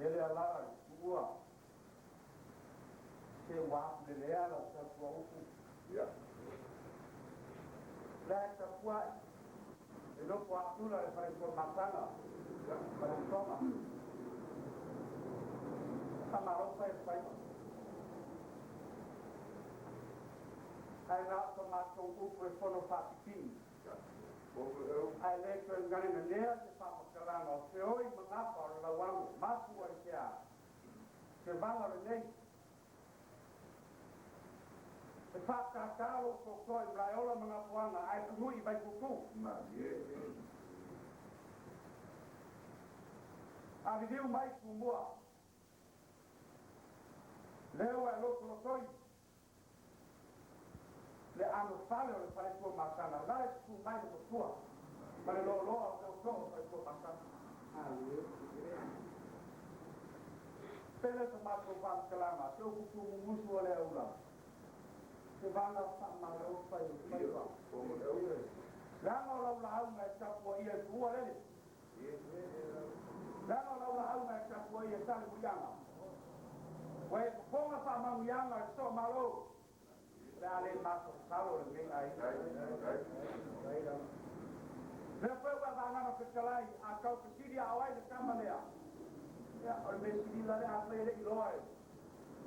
Tele alala i tuua se ua afulelea lau tautua upu. La e tapuai e nofo atula le faletua masaga ma le usoga. Faamalo fai o le faiva. Ae na o sa matou upu e fono faapipii. Ae le toe ganeganea se faamatalaga o feoi ma gafa o le lauago, mafua i se a? Se vala lenei. E faatātā lou toatoa i Malaeola ma Gafoaga ae tunui i Vaituutuu. A liliu mai Tumua, lea ua e lotolotoi le anofale o le faletua masaga, la e susu mai le matua ma le loaloa o tootoo o faletua masaga. Pele sa matou faamatalaga, se upu tumumusu o le aula, se vala faamalo fai o faiva. Leaga o lau lauga e tapuaia i Tuua lele. Leaga o lau lauga e tapuaia i Salemuliaga. Ua e fofoga faamanuiaga i le Toamalo. O le a le masalosalo lenei aiga. Lea foi ua vagana fetalai, a tau fesili a o ai le tama lea? Ia, o le mea sili la le afai e le i iloa e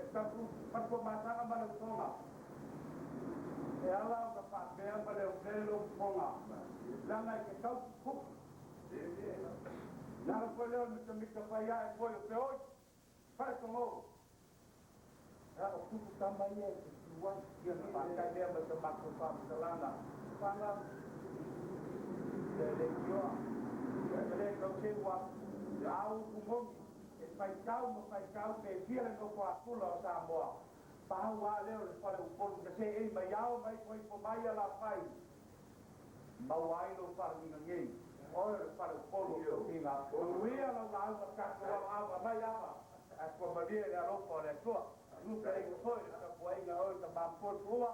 e tapu matua masaga ma le usoga. E ala ona faapea ma leoleo lou fofoga, leaga e te tau pupuki. Le ala foi lea o le mitamita fai ae foi o feoi, Faletogo. Ia, o tupu tama ia e te fiu ai. Ia ona faafetai lea ma sa matou faamatalaga. Fana, ia e le tioa. Ia e le tau seu atu. A o upu moni, e faitau ma faitau pe fia le nofo a tula o Samoa. Pau lava lea o le fale Upolu na seei mai ao ma ifoifo mai alafai. Maua ai lou faalagiga nei, oe o le fale Upolu o Tofiga. Manuia lau lauga tatou aloaoga mai ava, ae tua malie i le alofa o le Atua. Lupe iho foi le tapuaiga a oe tama matua Tuua,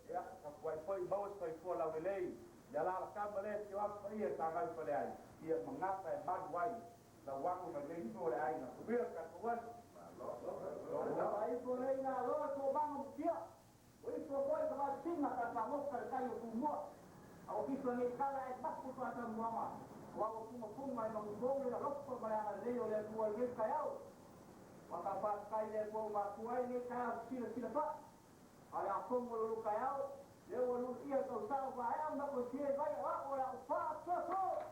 ia tapuai foi maua se soifua laulelei i alaalakama lea e tio atu paia e sagai fale ai, ia magapa e malu ai lau ago ma lenei itu o le aiga. Manuia le tatou aso. Ua ifo nei nā loa toomaga mutia, Ua ifo foi ka vaepiga ka faamoka le tai o Tumua, a ua fifa nei tala ae mapu faatamuaga, aua ua pungapunga e magufou le alofa ma le agalelei o le Atua i lenei taeao. Ua ka faafetai i le Atua ua mafua ai lenei taeao silasila faa, a o le a fono lo lo taeao, lea ua luluia le tausala vaea ma kosie vai o a'u o le a ou faa atoatoa.